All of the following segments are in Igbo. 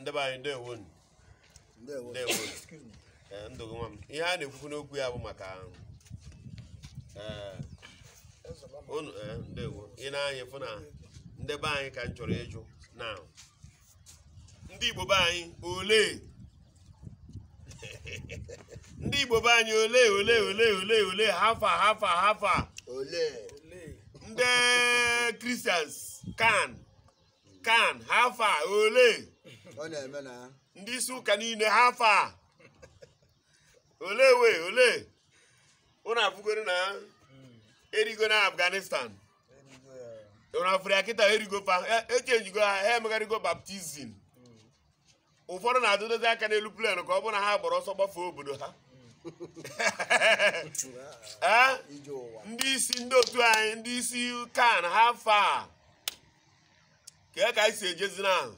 Ndị be anyị, ndewonu. Ndewo. Ndewo. Excuse me. Ee, ndụ gị nwa m. Ihe a na-ekwukwu n'okwu ya bụ maka ee unu. Ee, ndewo. Ị na-anya fụ na ndị be anyị ka m chọrọ ịjụ na ndị Igbo be anyị ole, ndị Igbo be anyị ole ole ole ole ole, hafa hafa hafa? Ole. Ndị Christians kan hafa ole? Ọ na-eme na Ndị isi ụka niile hafa ole we ole? Unu afụgoro na erigo na Afghanistan, unu afụrụ ya kịta, erigo fa, echenjigo ha, ha emegharịgo baptism. Ụfọdụ na-adụdozi aka n'elu plane ka ọ bụrụ na ha gbara ọsọ gbafee obodo ha. Ee. Ije ụwa. Ndị isi, ndị otu anyị, ndị isi kan ha fa ka ka anyị si ejezi na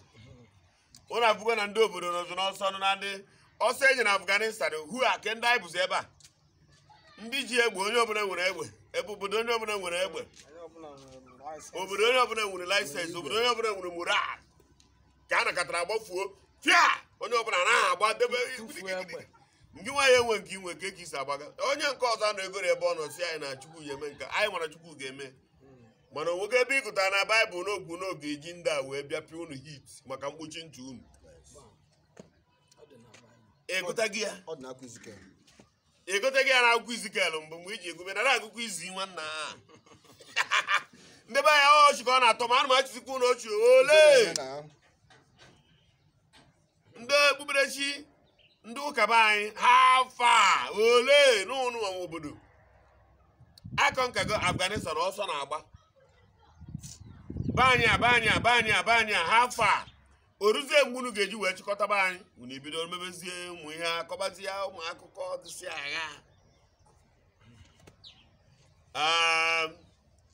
ụnụ afụgo na ndị obodo nọzụ n'ọsọ nọ na ndị ọsọ enyi na Afghanistan hu a ke ndị anyị bụzi ebe a, ndị ji egbe, onye ọbụla nwere egbe ebe, obodo onye ọbụla nwere egbe, obodo onye ọbụla nwere license, obodo onye ọbụla nwere moral, ka a nakọtara agbafuo fịa, onye ọbụla anaghị agba debe. Ndị nwaanyị enwe nke inwe nke ka isi agbaga, onye nke ọzọ anọ egoro ebe ọ nọ si anyị na Chukwu ga-eme nke anyị mara Chukwu ga-eme. Mana onwego ebe ịgụtara na Baịbụl n'okwu n'oge eji ndị a wee bịa pịa unu hit maka mkpuchi ntị unu? Ịgụta gị ya? Ọ dị n'akwụkwọ Izikel. Ịgụta gị ya na akwụkwọ Izikel mbụ mgbe iji egube nara agụkọ izi nwanna a. Ndị be anyị, ọchị ka ọ na-atọ ma ana m achịzikwa unu ochie ole. Na-eme na Ndị okpukperechi, ndị ụka be anyị, ha fa ole n'ụnụ obodo akọ nkago Afghanistan ọsọ na-agba be anyị a, be anyị a, be anyị a, be anyị a, ha fa oruzie mgbe unu ga-eji wee chịkọta be anyị, unu ebido mebezie ụmụ ihe, akọbazie ụmụ akụkọ dịsị agha.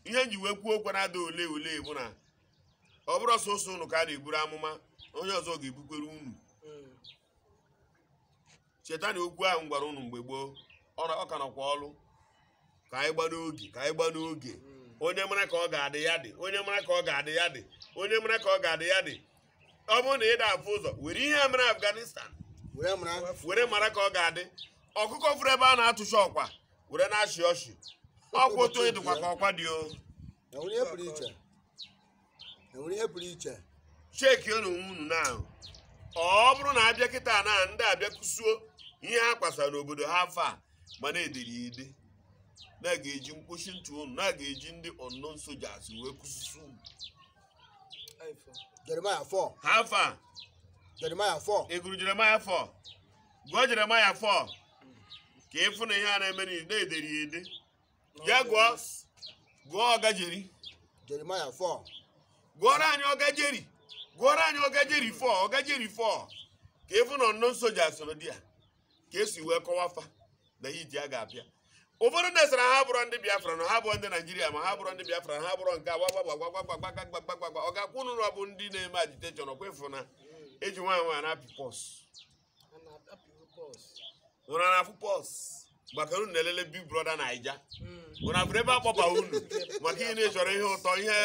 Ihe nji wee kwuo okwu na-ada ole ole bụ na ọ bụrụ sọsọ unu ka a na-eburu amụma, onye ọzọ ga-ebukwere unu. Cheta na okwu ahụ m gwara unu mgbe gboo, ọ ka nọkwa ọlụ. Ka anyị gba n'oge, ka anyị gba n'oge. Onye mara ka ọ ga-adị ya dị, onye mara ka ọ ga-adị ya dị, onye mara ka ọ ga-adị ya dị. Ọ bụrụ na ị da-afụ ụzọ were ihe a mere Afghanistan were mara. Were mara ka ọ ga-adị. Ọkụkọ fụrụ ebe a na-atụcha ọkwa were na-achị ọchị, ọkwa otu onye dịkwa ka ọkwa dị o. Enwere ihe pụrụ iche. Enwere ihe pụrụ iche. Cheki unu onwe unu na ọ bụrụ na abịa kịta na ndị abịa kụsuo ihe ha kwasara n'obodo ha afọ a, mana edere ya ede na ga-eji mkpochi ntụ unu, na ga-eji ndị unknown soldiers wee kụsusu unu. Jeremiah 4. Ha afọ a. Jeremiah 4. Ị gụrụ Jeremaya 4? Gụọ Jeremaya 4 ka ịfụ na ihe a na-eme na-edere ya ede. Ya gụọ, gụọ ọgajeri. Jeremiah 4. Gụọrọ anyị ọgajeri, gụọrọ anyị ọgajeri 4, ọgajeri 4, ka ịfụ na unknown soldiers nọ dị ya ka esi wee kọwa fa na iji a ga-abịa. Ụfọdụ ndị sara ha bụrụ ndị Biafra na ha bụrụ ndị Naijiria, ma ha bụrụ ndị Biafra na ha bụrụ nke gbagbagbagbagbagbagbagbagbagba. Ọ ga-akwụ unu bụ ndị na-eme agitation ọkwa ịfụ na eji nwaanyị nwaanyị na-apị pọs ụra na-afụ pọs maka unu na-elele Big Brother Naija. Ụra fụrụ ebe akpọba unu maka ihe na-echọrọ ihe ụtọ, ihe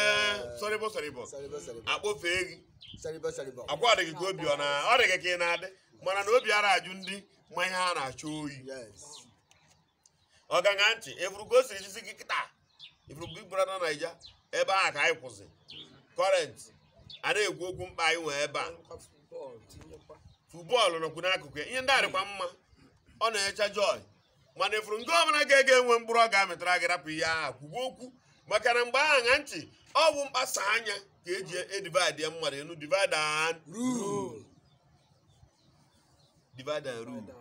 sọrịbọ sọrịbọ. Saribo saribo. Akpọfee gị. Saribo saribo. Akwa ọ dị gị ka obi ọ na ọ dị gị ka ị na-adị mana na obi ara ajụ ndị ma ihe a na-achọ oyi. Yes. Ọ gaṅa ntị efuru ka o siri jisi gị kịta ifuru Big Brother Naija ebe ahụ ka anyị kwụsị current a na-ekwu okwu mkpa anyị nwee ebe a. Football nọkwu n'akụkụ ya. Ihe ndị a dịkwa mma, ọ na-enyecha joy, mana ifuru nke ọbụla ga-ege enwe mkpụrụ ọ ga-amịtara gị, rapụ ihe ahụ kwugo okwu maka na mgbe ahụ ṅa ntị, ọ bụ mkpasa anya ka eji edivide ya mmadụ enu, divide and Rule. divide and rule.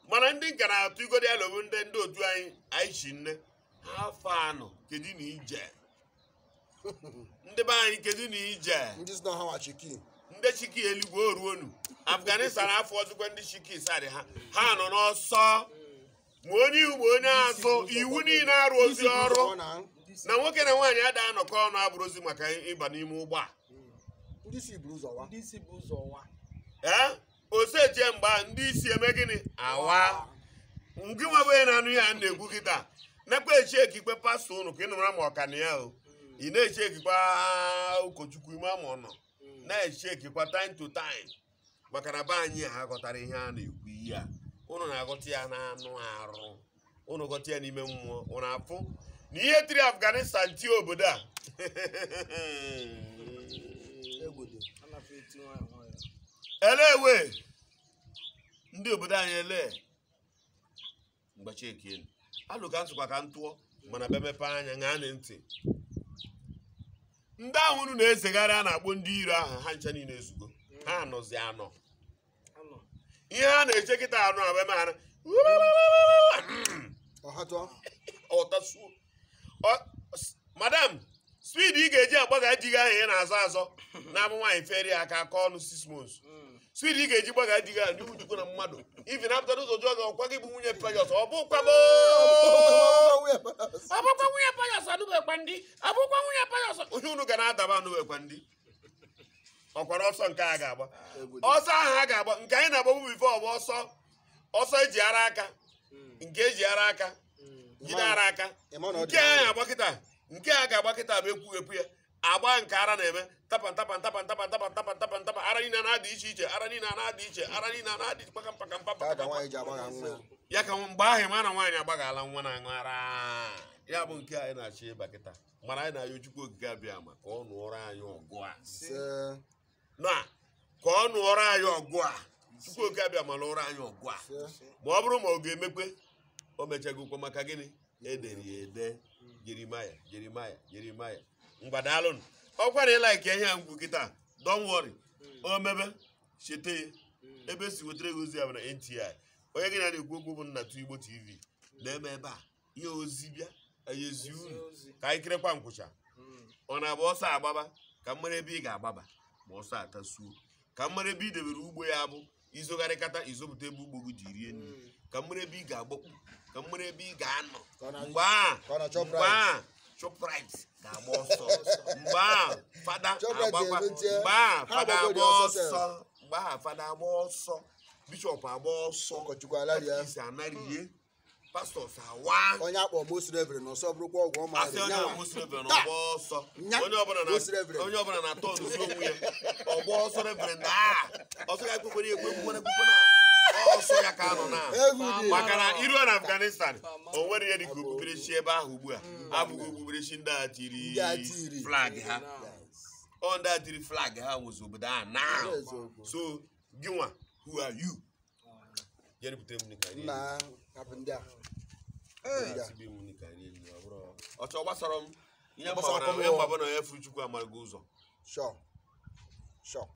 Mana ndị nka na-atụ igodi ya lobu ndị otu anyị, anyị chi nne ha afọ anọ. Kedu na ije ndị be anyị? Kedu na ije? Ndị si na ha nwa chiki. Ndị chiki eluigwe oruonu Afghanistan afọ ọzọkwa. Ndị chiki sadị ha, ha nọ n'ọsọ, ma onye ihu ma onye azụ, iwu niile arụ ozi ọrụ na nwoke na nwaanyị ada anọkọ ọnụ abụrụ ozi maka ịba n'ime ụgbọ a. Ndị si buru ụzọ wa. Ndị isi bụ ụzọ wa. Ee, osechie mgbe ahụ ndị isi eme gịnị awa ngị nwa bụ onye na-anụ ihe a na-ekwu kịta nakwa echi ekikpe pastọ ụnụ ka ị nụra ma ọka na ya o. Ị na-eche ekikpe ụkọchukwu ime ama ọ nọ. Na-echekikwa time to time. Maka na be anyị ha ghọtara ihe a na-ekwu ihe a. Ụnụ na-aghọta ya n'anụ arụ. Ụnụ ghọta ya n'ime mmụọ. Ụnụ afụ na ihe tiri Afghanistan tie obodo a. Elewe ndị obodo anyị ele mgbachi ekienu alụ ka nsụkwa ka ntụọ mana be mepe anya ṅaa ntị ndị ahụ unu na-ezegharị a na-akpọ ndị iro ahụ ha ncha niile ezugo ha anọzi anọ ihe ha na-eche kịta anụ abụ eme ha ọtasuo madam speed ị ga-eji agbaga di gị ahụ ị na-azọ azọ na-abụ nwaanyị feri aka aka ọnụ 6 months speed ị ga-eji gbaga di gị ahụ n'ihu dịkwa na mmadụ ivi na-apụta n'ụzọ jụọ gị ọkwa gị bụ nwunye Pius ọ bụkwa nwunye Pius anụbekwa ndị ọ bụkwa nwunye Pius onye unu ga na-adaba anụbekwa ndị ọkwara ọsọ nke a ga-agba ọsọ ahụ a ga-agba nke anyị na-agbagbu bifo ọ bụ ọsọ ọsọ eji ara aka nke eji ara aka jide ara aka nke anyị agba kịta nke a ga-agba kịta bụ ekwughepụ ya agba nke ara na-eme tapa tapa tapa tapa tapa tapa tapa tapa ara niile na-adị iche iche ara niile na-adị iche ara niile na-adị kpaka mpaka mpaka ya ka mgbe ahụ ma na nwaanyị agbaghala nwa na-aṅụ ara ya bụ nke anyị na-achọ ịba kịta mana anyị na-ayọ Chukwu Okike abịa ma ka ọ nụọrọ anyị ọgụ a na ka ọ nụọrọ anyị ọgụ a Chukwu Okike abịa ma lụọrọ anyị ọgụ a ma ọ bụrụ ma ọ ga-emekwe o mechagokwa maka gịnị edere ya ede Jeremaya Jeremaya Jeremaya ngwa daalụnụ ọkwa na ịlaiki ihe a ngwu kịta don't worry o mebe chete ya ebe si wetara gị ozi ya bụ na NTI onye gị na-ekwu okwu bụ Nnatụ Igbo TV na-eme ebe a ihe ozi bịa anyị ezi uru ka anyị kirekwa nkwụcha ọ na-agba ọsọ agbaba ka mmara ebe ị ga-agbaba ma ọsọ atasuo ka mmara ebe ị debere ugbo ya bụ izogharịkata izopụta ebe ugbo gị ji rie nri ka mmara ebe ị ga-agbakpu ka mmara ebe ị ga-anọ mgbe a Shoprite ga-agba ọsọ mgbe a fada agbakwa mgbe a fada agba ọsọ mgbe a fada agba ọsọ bishọp agba ọsọ isi anarie pastọs awa onye akpọ most reverend ọsọ bụrụkwa ọgwụ ọma asị onye most reverend ọgba ọsọ onye ọbụla na-atọ ọnụzi onwe ya ọgba ọsọ reverend a ọsọ ya ekwekwere ekwe ekwukwere ekwukwe na ọsọ ya ka anọ na maka na iruo na Afghanistan o nwere ihe dịka okpukperechi ebe ahụ ugbu a abụghị okpukperechi ndị a tiri flag ha ọ ndị a tiri flag ha nwezi obodo a na so gịnwa who are you ọchọ gbasara m ihe mgbabana onye furu Chukwu amarago ụzọ.